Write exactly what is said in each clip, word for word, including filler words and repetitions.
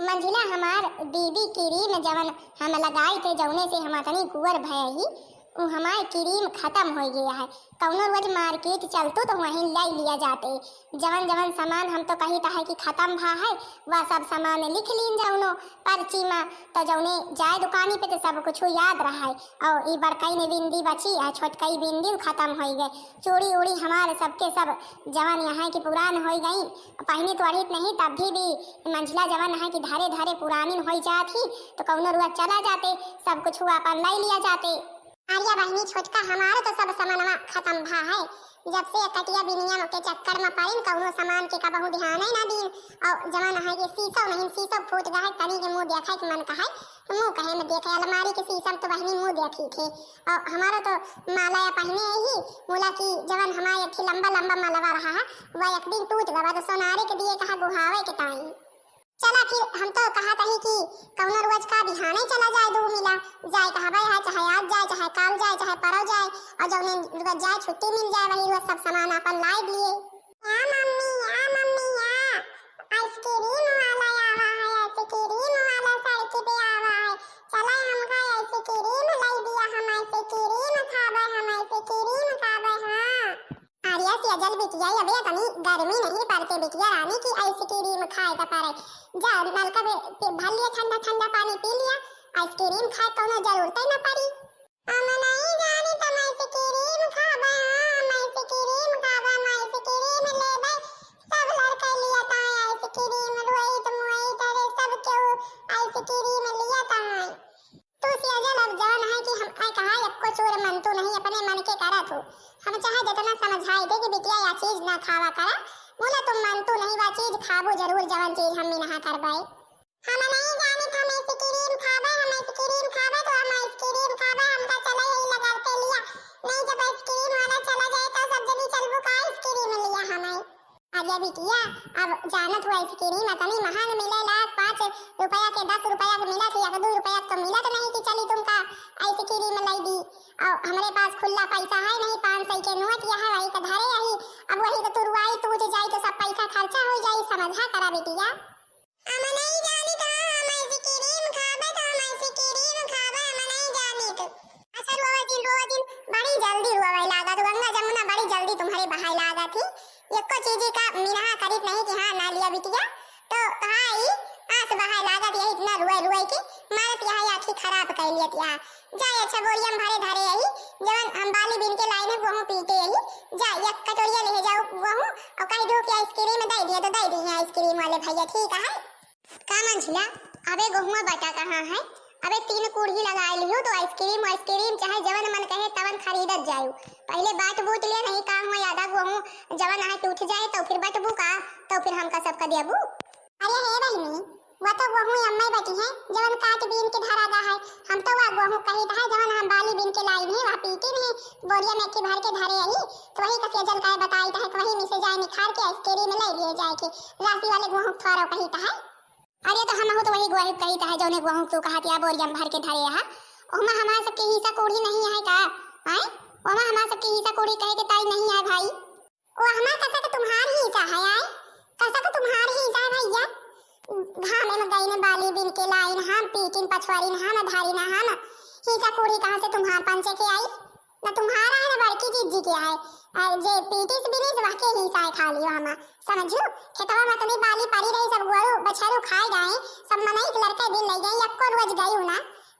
मंझिला, हमार बीबी क्रीम जवन हम लगाई थे, जौने से हम अतनी कुंवर भय ही, उ हमार क्रीम खतम होइ गया है। कौनो रोज मार्केट चलतू तो वहीं लाई लिया जाते। जवन जवन सामान हम तो कहित है कि खतम भा है, वह सब सामान लिख लीन जौनो पर्ची मा, तो जौने जाए दुकानी पे तो सब कुछ याद रहा है। और ई बड़कई ने बिंदी बची है, छोटकई बिंदी खतम होइ गए। चूड़ी उड़ी हमारे सबके सब जवन यहाँ की पुरान होइ गई, पहनी तो अड़ित नहीं, तब भी, भी मंझिला जवन है कि धरे धरे पुरानिन होइ जात ही, तो कौनो रोज चला जाते, सब कुछ हुआ अपन लाई लिया जाते। अरे बहिनी, छोटका हमारो तो सब सामानवा खतम भा है। जब से कटिया बिनिया के चक्कर में पड़िन, कौनो सामान के कबहू ध्यान ही ना दीन। और जवन है कि शीशो नहीं, शीशो फूट गए है, तनी के मुंह देखा के मन कहे, मुंह कहे में देखे, अलमारी के शीशा में तो बहिनी मुंह देखी थे। और हमारा तो माला या पहने ही, मुला की जवन हमारे एक ठे लंबा लंबा मालवा रहा है, वह एक दिन टूट गवा, तो सोनारे के दिए कहा गुहावे के ताई। चला फिर हम तो कहत ही कि कौनो रोज का बिहाने चला जाए, दू मिला जाए, कहबे है, चाहे आज जाए, चाहे काल जाए, चाहे परव जाए, और जौने रोज जाए छुट्टी मिल जाए, वही रोज सब सामान अपन लाए लिए। या मम्मी, या मम्मी, या आइसक्रीम वाला आवा है, आइसक्रीम वाला सड़क पे आवा है, चला हमका आइसक्रीम लाई दिया, हम आइसक्रीम खाबे, हम आइसक्रीम खाबे। हाँ। अरे सेजल बिटिया, अबे इतनी गर्मी नहीं पड़ते बिटिया रानी की आइसक्रीम खाए का पड़े। जा नलका पे, पे भर लिया ठंडा ठंडा पानी पी लिया, आइसक्रीम खाए कौनो जरूरत ही ना पड़ी। हम नहीं जानी तुम आइसक्रीम खाबे, हाँ, हम आइसक्रीम खाबे, हम आइसक्रीम लेबे। सब लड़का लिया ता है आइसक्रीम, रोहित मोहित अरे सब केहू आइसक्रीम लिया ता है। तू सेजल अब जवन है कि हम आए कहा एको चूर मनतू नहीं, अपने मन के करत हो। हम चाहे जितना समझाई दे कि बिटिया या चीज ना खावा करा, बोला तुम मनतू नहीं, वा चीज खाबो जरूर जवन चीज हम ना करबे। हम नहीं जानी हम आइसक्रीम खाबे, हम आइसक्रीम खाबे तो हम आइसक्रीम खाबे, हमका चला यही लगा के लिया। नहीं जब आइसक्रीम वाला चला जाए तो सब जनी चलबू का आइसक्रीम लिया हमें। अरे बिटिया, अब जानत हो आइसक्रीम अतनी महंग मिलेला, पाँच रुपया के, दस रुपया के मिलत ही, एक दू रुपया के तो मिलत नहीं कि चली तुमका आइसक्रीम लाई दी। और हमरे पास खुला पैसा है नहीं, पाँच सौ के नोट यह है, वही का धरे यही। अब वही तो तुरुआई टूट जाई तो सब पैसा खर्चा हो जाई, समझा करा बिटिया। हम नहीं जानी तो हम आइसक्रीम खाबे तो हम आइसक्रीम खाबे, हम नहीं जानी तो। अच्छा रोवा जिन, रोवा जिन, बड़ी जल्दी रोवे लागत, गंगा जमुना बड़ी जल्दी तुम्हारे बहाए लागत ही। एको चीज का मिनहा करित नहीं कि हाँ ना लिया बिटिया, तो कहा ई आंस बहाए लागत, यही इतना रुए रुए की मारत यहाँ आँखी खराब कर लियत यहाँ। जाए अच्छा बोरिया में भरे धरे यही, जवन हम बाली बिन के लाइन है वहू पीटे यही, जा एक कटोरिया ले जाओ वहू और कह दो कि आइसक्रीम दे दिए तो दे दी है आइसक्रीम वाले भैया, ठीक है। का मंझिला, अबे गोहुआ बटा कहाँ है? अबे तीन कूढ़ी लगा लियो तो आइसक्रीम वाइसक्रीम चाहे जवन मन कहे तवन खरीदत जायु। पहले बाट बूट लिया नहीं काम हुआ, आधा गोहूँ जवन है टूट जाए तो फिर बटबू का, तो फिर हमका सबका देबू। अरे हे बहिनी, वो तो गोहूँ अम्मा बटी है जवन काट बीन के धरा दा है। हम तो वह गोहूँ कही है जवन हम बाली बीन के लाई नहीं, वह पीटी नहीं, बोरिया में के भर के धरे यही, तो वही का सेजल का बताई है, वही में से जाए निखार के आइसक्रीम ले लिए जाए के, राशि वाले गोहूँ थोड़ा कही है। अरे तो हमहू तो वही गोहूँ कही है जौने गोहूँ तू कहा या बोरिया में भर के धरे है, ओमा हमार सबके हिस्सा कूढ़ी नहीं है का? आए, ओमा हमार सबके हिस्सा कूढ़ी कहे के ताई नहीं है भाई। ओ हमार कसा के तुम्हार हिस्सा है आए? कसा के तुम्हार हिस्सा है भैया? घामे में गई ने बाली बिन के लाइन हम पीटिन पछवारिन हम धारिन हम हिस्सा कूढ़ी कहाँ से तुम्हार पंचे के आई? ना तुम्हारा है ना बड़की जीजी के है। आ, जे पीटिस बिनिस वह के हिस्सा है खा लियो हम। समझू? खेतवा में तनी बाली पड़ी रही सब गोरू बछरू खाए गए, सब मनई के लड़के बिन ले गए, यक्को रोज गई ना।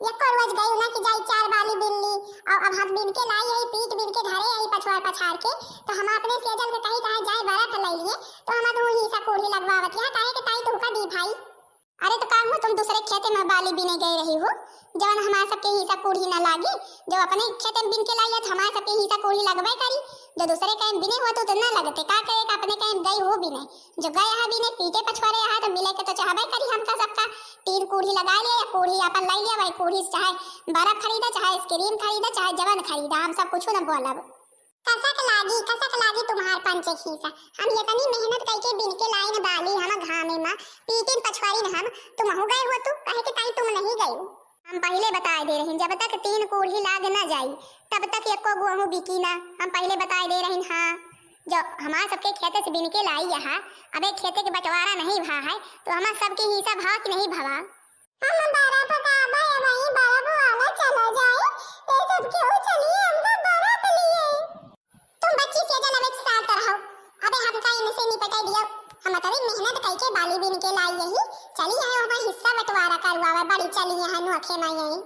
एको रोज गई ना कि जाई चार बाली बिन ली, और अब हम बिन के लाई है, पीट बिन के धरे है पछवार पछार के, तो हम अपने सेजल के कही कहा जाए बरत ले लिए, तो हम तू हिस्सा कूढ़ी लगवावत यहाँ काहे के ताई तुमका दी भाई। अरे तो काहू तुम दूसरे खेते में बाली बिने गए रही हो, जवन हमारे सबके हिस्सा कूढ़ी ना लागी, जो अपने खेते में बिन के लाई है तो हमारे सबके हिस्सा कूढ़ी लगबे करी, जो दूसरे कहीं बिने हो तो ना लगते, का करे का अपने कहीं गई हो बिने। जो गए यहाँ बिने पीटे पछवारे यहाँ तो मिले के तो चाहबे करी हमका सबका। तीन कूढ़ी लगा लिया या कूढ़ी अपन लाई लिया, वही कूढ़ी से चाहे बर्फ खरीदा, चाहे आइसक्रीम खरीदा, चाहे जवन खरीदा, हम सब कुछ न बोलब। कसक लागी, कसक लागी तुम्हार पंचे खीसा। हम इतनी मेहनत करके बिन के लाइन बाली हम घामे मा पीटिन पछवारिन हम, तुमहू गए हो तू, कहे के ताई तुम नहीं गए। हम पहले बताए दे रही, जब तक तीन कूढ़ी लाग ना जाई, तब तक एको गोहूँ बिकी ना। हम पहले बताए दे रही, हाँ। जो हमार सबके खेते से बिन के लाई यहाँ, अबे खेते के बंटवारा नहीं भा है, तो हमार सबके हिस्सा भा कि नहीं भवा? हम बर्फ का भाई, वही बर्फ वाला चला जाए, ये सब क्यों चलिए, हमको बर्फ लिए। तुम बच्ची से जल अबे शांत रहो। अबे हमका इनसे निपटाई दियो। हम अतरी मेहनत कइके बाली बिन के लाई यही, चली आए हमार हिस्सा बंटवारा करवावे, बड़ी चली यहाँ नोखे में यही।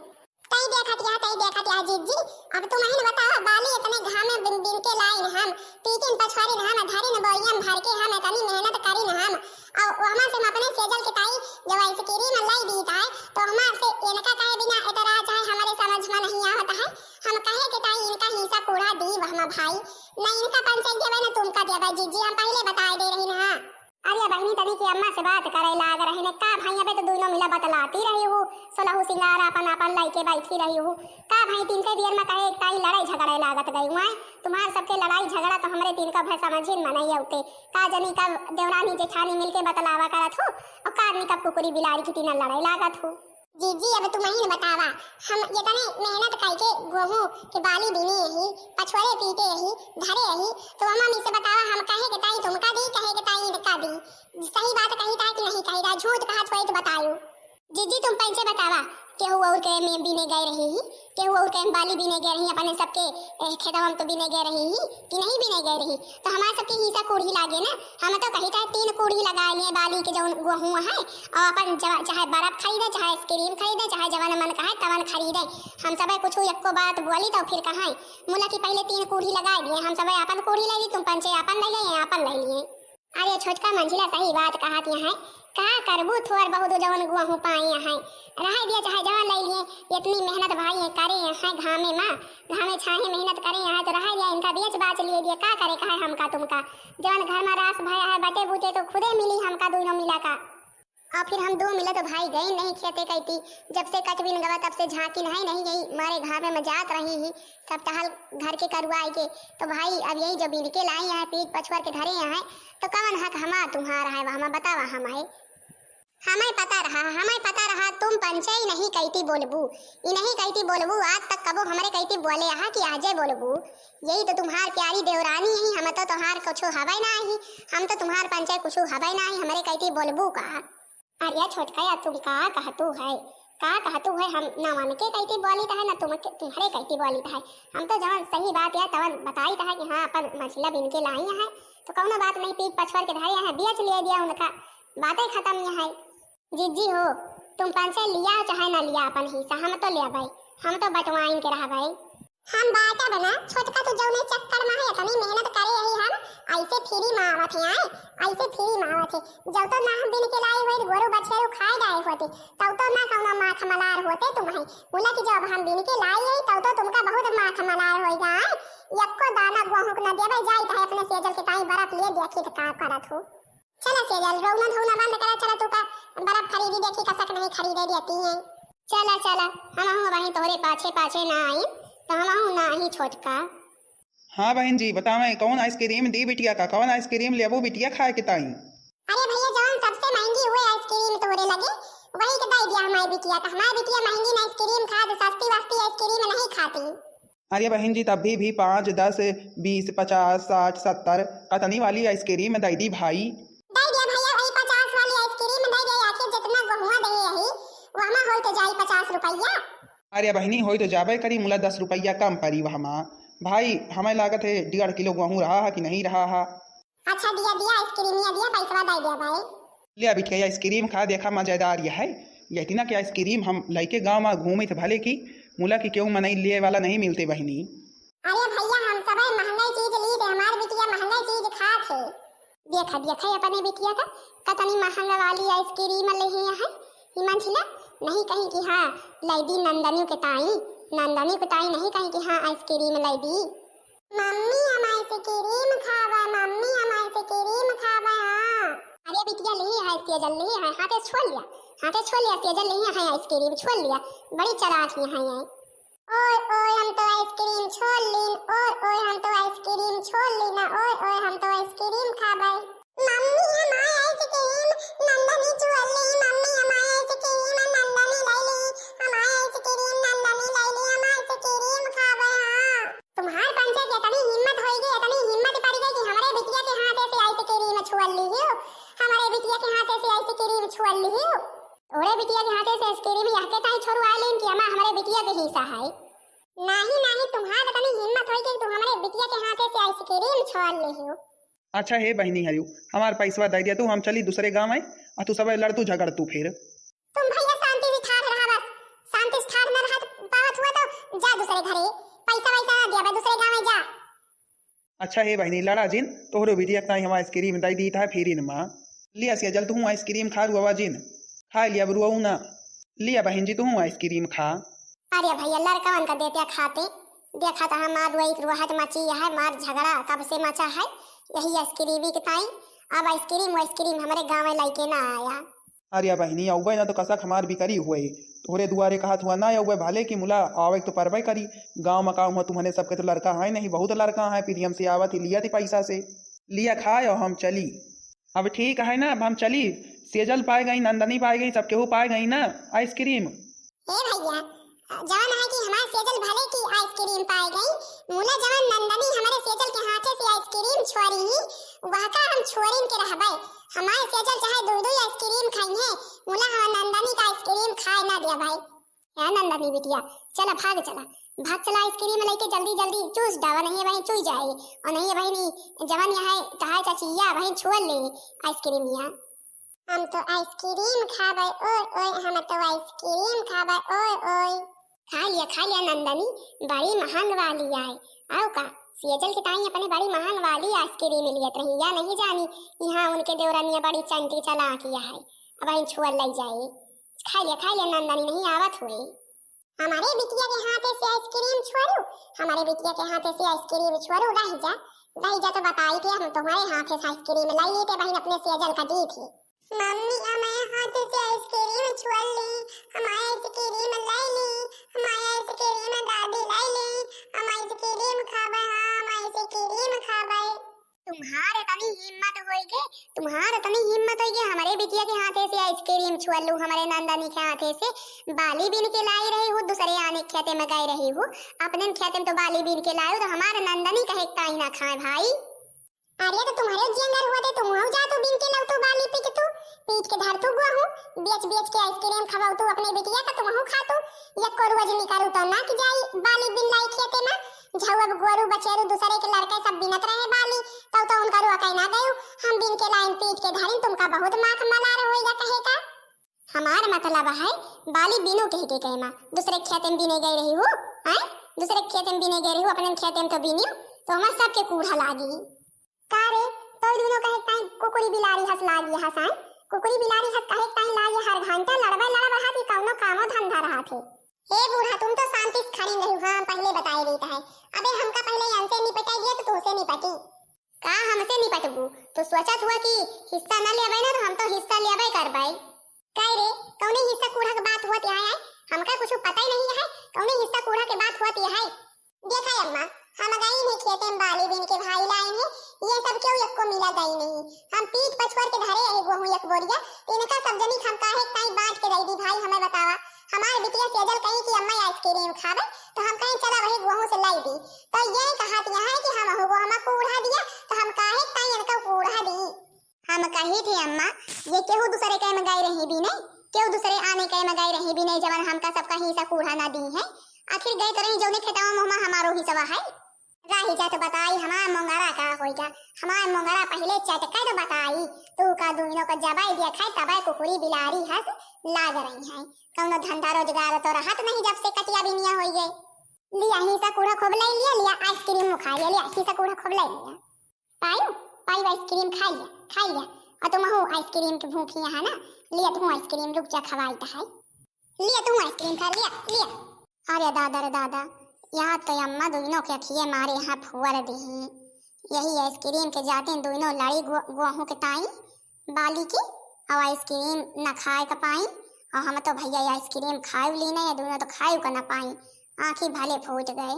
तई देखत यहाँ, तई देखत यहाँ जीजी, अब तुम ही न बताओ, बाली इतने घाम में बिन, बिन के लाइन हम, पीटिन पछवारिन हम, धरिन बोरियम भर के हम, इतनी मेहनत करिन हम, और वहाँ से हम अपने सेजल के ताई जब आइसक्रीम लाई दी ताई, तो हमार से इनका कहे बिना एतराज है, हमारे समझ में नहीं आवत है। हम कहे के ताई इनका हिस्सा कूड़ा दीब हम भाई, न इनका पंचायत देवे न तुमका देवे जीजी, हम पहले बताए दे रही ना। अरे बहिनी, तनी के अम्मा से बात करे लाग रहे ने का भाई, अबे तो दोनों मिला बतलाती रही हूँ, सोलहू सिंगार अपन अपन लइके बैठी रही हूँ का भाई, तिनके बियर में कहे एक ताई लड़ाई झगड़े लागत गई हुआ है। तुम्हार सबके लड़ाई झगड़ा तो हमरे तिनका भर समझिन में नहीं आउते। का जनी कब देवरानी जेठानी मिलके बतलावा करत हो, और का जनी कब कुकुरी बिलारी की तीन लड़ाई लागत हो। जीजी, अब तुम ही न बतावा, हम इतने मेहनत करके गेहूं के बाली बीने यही, पछोरे पीटे यही, धरे यही, तो अम्मा मी से बतावा, हम कहे के ताई तुमका दी, कहे के ताई इनका दी? सही बात कही था कि नहीं कही था, झूठ कहा थोड़ी तो बतायो। जीजी, तुम पंचे बतावा, केहू और के में बीने गए रही ही, केहू और के में बाली बीने गए रही, अपने सबके, ए, खेतवा में तो बीने गए रही ही कि नहीं बीने गए रही? तो हमार सबके हिस्सा कूढ़ी लागे ना। हम तो कही चाहे तीन कूढ़ी लगाए लिए बाली के जौन गेहूं है, और अपन जवा-, चाहे बर्फ खरीदे, चाहे आइसक्रीम खरीदे, चाहे जवन मन कहे तवन खरीदे, हम सब कुछ एको बात बोली तो फिर कहाँ? मुला की पहले तीन कूढ़ी लगाए दिए, हम सब अपन कूढ़ी ले ली, तुम पंचे अपन ले लिए, अपन ले लिए। अरे छोटका मंझिला सही बात कहत यहाँ है, का करबू थोर बहुत जवन गेहूं पाए यहाँ, रह दिया चाहे जवन ले लिए, इतनी मेहनत भाई है करे यहाँ घामे में, घामे छाहे मेहनत करे यहाँ तो रह दिया, इनका बेच बाच लिए दिया, का करे कहे हमका तुमका, जवन घर में रास भया है बटे बूटे तो खुदे मिली हमका दोनों मिला का। और फिर हम दो मिला तो भाई गए नहीं खेते कहती, जब से कचबिन गवा तब से झांकी नहीं, नहीं गई, मारे घामे में जात रही ही, सब टहल घर के करुआई के, तो भाई अब यही जो बिन के लाई है, पीट पछुअर के धरे हैं, तो कवन हक हमार तुम्हारा है, वह हम बतावा हम है। हमें पता रहा, हमें पता रहा, तुम पंचे ही नहीं कहती बोलबू, ई नहीं कहती बोलबू, आज तक कबो हमरे कहती बोले आहा कि आजे बोलबू। यही तो तुम्हार प्यारी देवरानी है, हम तो तुम्हार कुछो हवे ना ही, हम तो तुम्हार पंचे कुछो हवे ना ही, हमरे कहती बोलबू का? अरे छोटका, या तुम का कहतू है, का कहतू है? हम ना उनके कहती बोली है ना तुम, तुम्हारे कहती बोली है। हम तो जवन सही बात या तवन बताई है कि हाँ, अपन मछला बिन के लाई है, तो कौनो बात नहीं, पीट पछुअर के धरे हैं, बेच लिए दिया उनका, बातें खत्म ये है। जीजी हो, तुम पंचे लिया चाहे ना लिया अपन हिस्सा, हम तो लेबै, हम तो बंटवाइन के रहबै। हम बांटब ना, छोटका तू जौने चक्कर में है, इतनी मेहनत करे यही हम, ऐसे फ्री में आवत है, आए, ऐसे फ्री में आवत है। जब तो ना हम बिन के लाई होई, गोरू बछेरू खाए गए होते, तब तो ना कौनो माख मलार होते तुम है। बोला कि जब हम बिन के लाई है, तब तो तुमका बहुत माख मलार होई गा, आए। यक्को दाना गेहूं के ना देबै, जाई चाहे अपने सेजल के ताई बर्फ लिए देखी तो का करत हो। चला सेजल, रोना धोना बंद करा, चला तू का बर्फ खरीदी, देखी कसक नहीं खरीदे देती है। चला, चला, हमहू वहीं तोहरे पाछे पाछे ना आई, तो हमहू ना आई छोटका। हाँ बहिन जी, बतावें कौन आइसक्रीम दी बिटिया का, कौन आइसक्रीम लेबू बिटिया खाए के ताई? अरे भैया, जौन सबसे महंगी हुए आइसक्रीम तोहरे लगे, वही के दे दिया हमारी बिटिया का। हमारी बिटिया महंगी ना आइसक्रीम खात, सस्ती वस्ती आइसक्रीम नहीं खाती। अरे बहिन जी, तब भी, भी पाँच, दस, बीस, पचास, साठ, सत्तर, कतनी वाली आइसक्रीम दे दी भाई? दे दिया भैया, वही पचास वाली आइसक्रीम दे दिया, आखिर जितना गहुआ दे यही, वहमा होई तो जाई पचास रुपया। अरे बहिनी, होई तो जाबे करी, मुला दस रुपया कम परी वहमा। भाई, हमें लागत है डेढ़ किलो गेहूं रहा है कि नहीं रहा है। अच्छा, दिया, दिया, आइसक्रीमिया दिया, पैसवा दे दिया भाई। ले बिटिया, आइसक्रीम खा, देखा मजेदार यह है। ये इतना के आइसक्रीम हम लइके गाँव में घूमे थे भले की, मुला की केहू मनई लिए वाला नहीं मिलते बहिनी। अरे भैया, हम सब महंगा चीज ली थे, हमार बिटिया महंगा चीज खा थे। देखा, देखा अपने बिटिया का, कतनी महंगा वाली आइसक्रीम ले है। ई मंझिला नहीं कहीं कि हाँ, लाई दी नंदनी के ताई, नंदनी के ताई नहीं कहीं कि हाँ, आइसक्रीम लाई दी। मम्मी, हम आइसक्रीम खाबे, मम्मी, हम आइसक्रीम खाबे, हाँ। अरे बिटिया, ले है सेजल, ले है, हाथे छोड़ लिया, हाथे छोड़ लिया सेजल, ले है आइसक्रीम, छोड़ लिया, बड़ी चालाक है ये। ओए, ओए, हम तो आइसक्रीम छोड़ लीन, ओए, ओए, हम तो आइसक्रीम छोड़ लीन, ओए, ओए, हम तो आइसक्रीम खाबे। मम्मी, हम आइसक्रीम, नंदनी छोड़ ली, मम्मी, हम आइसक्रीम, नंदनी ले ली, हम आइसक्रीम, नंदनी ले ली, हम आइसक्रीम खाबे, हाँ। तुम्हार पंचे के इतनी हिम्मत होई गई, इतनी हिम्मत पड़ गई कि हमरे बिटिया के हाथे से आइसक्रीम यहके ताई छोड़वाइ लेन कि अम्मा हमरे बिटिया के हिस्सा है। नाही, नाही, तुम्हार तनी हिम्मत होई कि तू हमरे बिटिया के हाथे से आइसक्रीम छोड़ लेहू। अच्छा हे बहिनी हरियो, हमार पैसवा दइ दिया तू, हम चली दूसरे गाँव है, अ तू सब लड़तू झगड़तू फिर। तुम भइया शांति से ठाढ़ रहा बस, शांति से ठाढ़ न रहा पावत हुआ तो जा दूसरे घरे, पैसा वैसा ना दिया बे, दूसरे गाँव में जा। अच्छा हे बहिनी, लड़ा जिन, तोहरो बिटिया के ताई हम आइसक्रीम दइ दीत है फिर इनमा। लिया सेजल, तू आइसक्रीम खा रुआवा जिन, खा लिया अब रुआऊ ना। लिया बहिन जी, तू आइसक्रीम खा। अरे भइया, लड़कवन का देत्या खाते, देखा तो हमार रोई के रोहट मची है, मार झगड़ा कब से मचा है, यही आइसक्रीम के ताई। अब आइसक्रीम वाइसक्रीम हमरे गाँव में लइके ना आया। अरे बहिनी, अउबे ना तो कसक हमार बिकरी हुए, तोहरे दुआरे कहत हुआ ना अउबे, भले कि मुला आवे तो परबे करी, गाँव में काम हुआ, तुम्हने सबके तो लड़का है नहीं, बहुत लड़का है, प्रियम से आवत ही लिया थी पैसा से, लिया खाए और हम चली। अब ठीक है ना, अब हम चली। सेजल पाए गई, नंदनी पाए गई, सब केहू पाए गई ना आइसक्रीम। ए भइया, जवन है कि हमार सेजल भले की आइसक्रीम पाए गई, मुला जवन नंदनी हमरे सेजल के हाथे से आइसक्रीम छोरी ही, वह का हम छोरिन के रहबे। हमार सेजल चाहे दो दो आइसक्रीम खाई है, मुला हमार नंदनी का आइसक्रीम खाए ना दिया भाई। ए नंदनी बिटिया, चला भाग चला, भाग चला आइसक्रीम लइके जल्दी जल्दी चूस डावा, नहीं है बहिन चुई जाए, और नहीं है बहिनी जवन यहाँ है तहार चाचिया बहिन छुअल ले आइसक्रीम यहाँ। हम तो आइसक्रीम खाबे, ओए ओए, हम तो आइसक्रीम खाबे, ओए ओए। खा लिया, खा लिया नंदनी, बड़ी महंग वाली आए। आओ का, सेजल के ताई अपने बड़ी महंग वाली आइसक्रीम लियत रही, या नहीं जानी, यहाँ उनके देवरनिया बड़ी चंटी चालाक है, अब इन छुअल लई जाए। खा लिया, खा लिया नंदनी, नहीं आवत हुए। हमारे बिटिया के हाथे से आइसक्रीम छोड़ू, हमारे बिटिया के हाथे से आइसक्रीम छोड़ू, रह जा, रह जा तो बताई कि हम तुम्हारे हाथे से आइसक्रीम लाई लेते बहिन, अपने सेजल का दी थी। मम्मी, हमारे हाथे से आइसक्रीम छोड़ ली, हमारे आइसक्रीम लाई ली, हमारे आइसक्रीम दादी लाई ली, हम आइसक्रीम खाबे, हाँ, हम आइसक्रीम खाबे। तुम्हार इतनी हिम्मत होइगे, तुम्हार इतनी हिम्मत होइगे, हमरे बिटिया के हाथे से आइसक्रीम छुअलू, हमरे नंदनी के हाथे से बाली बिन के लाई रही हूँ, दूसरे आने खेते में गई रही हूँ, अपने खेते में तो बाली बिन के लायो, तो हमारे नंदनी कहे ताई ना खाए भाई। अरे तो तुम्हारे जेंगर हुआ थे, तुम हऊ जा तू बिन के लाऊ तू बाली पीट तू, पीट के धर तू गोहूँ, बेच बेच के आइसक्रीम खवाऊ तू अपने बिटिया का, तुम हऊ खा तू, यक्को रोज निकालू तो ना कि जाई बाली बिन लाई खेते में, झउब गोरू बछेरू दूसरे के लड़के सब बिनत रहे बाली, तब तो उनका रुआ कहना गयो, हम बिन के लाइन पीट के धरिन, तुमका बहुत माख मलार होइगा कहे का। हमार मतलब है, बाली बिनु कह के कहमा, दूसरे खेते में बिने गई रही हो, हैं? दूसरे खेते में बिने गई रही हो, अपने खेते में तो बिनियो, तो हमार सबके कूढ़ा लागी। का रे, तो दुनो कहे ताई कुकुरी बिलारी हस लागी हस, हैं? कुकुरी बिलारी हस कहे ताई लागी, हर घंटा लड़बे लड़ब रहा थी, कौनो कामो धंधा रहा थे। हे बूढ़ा, तुम तो शांति से खड़ी रही, हाँ, पहले बताए देता है। अबे हमका पहले इनसे निपटाई दिया तो तुमसे निपटी। का हमसे निपटबू? तो सोचत हुआ कि हिस्सा न लेबे ना, तो हम तो हिस्सा लेबे करबे। काहे रे, कौने हिस्सा कूढ़ा के बात होत यहाँ है? हमका कुछ पता ही नहीं है, कौने हिस्सा कूढ़ा के बात होत यहाँ है? देखा अम्मा, हम गई नहीं खेते में बाली बीन के भाई लाइन है, ये सब क्यों यक्को मिला गई नहीं। हम पीठ पछुअर के धरे रहे गोहूँ एक बोरिया, तो इनका सब जनी हम काहे ताई बांट के दे दी भाई, हमें बतावा। हमार बिटिया सेजल कही कि अम्मा आइसक्रीम खाबे, तो हम कहीं चला वही गोहूँ से लाई दी। तो ये कहत यहाँ है कि हम हो गोहमा कूढ़ा दिया, तो हम काहे ताई इनका कूढ़ा दी। हम कही थे अम्मा, ये केहू दूसरे के में गए रही भी नहीं, केहू दूसरे आने के में गए रही भी नहीं, जवन हमका सबका हिस्सा कूढ़ा ना दी है। आखिर गए तो रही जौने खेतवा में हमारो हिस्सा है। राही जा तो बताई हमार मोंगरा का होइगा, हमार मोंगरा पहले चटके तो बताई, तू का दुइनों को जबाई दिया खाए तबे कुकुरी बिलारी हस लाग रही है। कौनो धंधा रोजगार तो रहत नहीं जब से कटिया बिनिया होई गए। लिया हिस्सा कूढ़ा खूब ले लिया, लिया आइसक्रीम खा लिया, लिया हिस्सा कूढ़ा खूब ले लिया। पायू, पायू आइसक्रीम खाइया, खाइया। और तुम हो आइसक्रीम की भूखी यहाँ ना, लिया तुम आइसक्रीम, रुक जा खवाई तो है। लिया तुम आइसक्रीम खा, लिया, लिया। अरे दादा रे दादा, यहाँ तो अम्मा दुइनों के अखिए मारे यहाँ फुअर दी। यही आइसक्रीम के जाते दुइनों लड़ी गो-, गोहूँ के ताई बाली की, और आइसक्रीम न खाए का पाई, और हम तो भैया आइसक्रीम खाए ली नहीं, दुइनों तो खाए का ना पाई, आँखी भले फूट गए।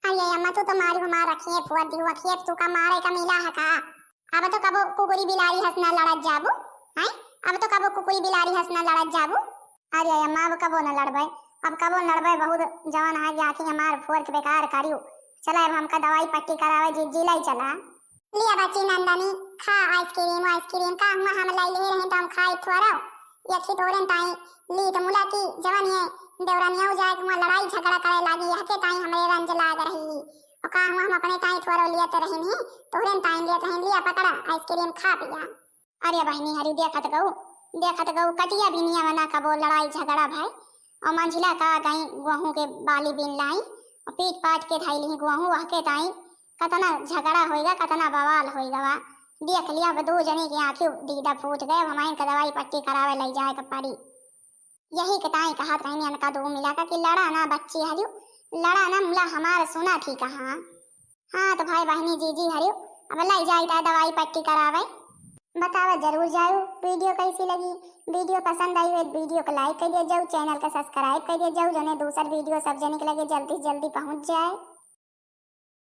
अरे अम्मा, तू तो मारू हमार अखिए फुअर दिहू, अखिए तू का मारे का मिला है का? अब तो कबो कुकुरी बिलारी हस ना लड़त जाबू, हैं? अब तो कबो कुकुरी बिलारी हस ना लड़त जाबू। अरे अम्मा, अब कबो न लड़बे, अब कबो न लड़बे, बहुत जवान है जाके हमार फुअर के बेकार करियो। चला अब हमका दवाई पट्टी करावे जी, जी लाई चला। लिया बच्ची नंदनी, खा आइसक्रीम, आइसक्रीम का हुआ हम लाई ले रहे तो हम खाए थोड़ा। यखी तोहरेन ताई लीत मुला की जवन ये देवरानिया जाए के हुआं लड़ाई झगड़ा करे लागी, यहके ताई हमरे रंज लाग रही। और का हुआं हम अपने ताई थोरो लियत रहिन ही, तोहरेन ताई लियत रहिन, लिया पकड़ा आइसक्रीम खा पिया। अरे बहिनी हरिउ देखत गऊ, देखत गऊ कटिया बिनिया मना कबो लड़ाई झगड़ा भय, और मंझिला का गई गोहूं के बाली बिन लाई, और पीट पाट के धई ली गोहूं, वहके ताई कतना झगड़ा होइगा, कतना बवाल होइगा बा। देख लिया, अब दो जने की आँखी दीदा फूट गए। अब हमाइन का दवाई पट्टी करावे लई जाए के पड़ी। यही के ताई कहत रहनी अनका दो मिला का कि लड़ा ना बच्ची हरिउ, लड़ा ना मुला हमार सुना ठीक है। हाँ तो भाई बहिनी जीजी हरिउ, अब लई जाई ता दवाई पट्टी करावे। बतावा जरूर जाऊ वीडियो कैसी लगी। वीडियो पसंद आई हो तो वीडियो को लाइक कर दिया जाऊ, चैनल का सब्सक्राइब कर दिया जाऊ, जने दूसर वीडियो सब जने के लगे जल्दी से जल्दी पहुँच जाए।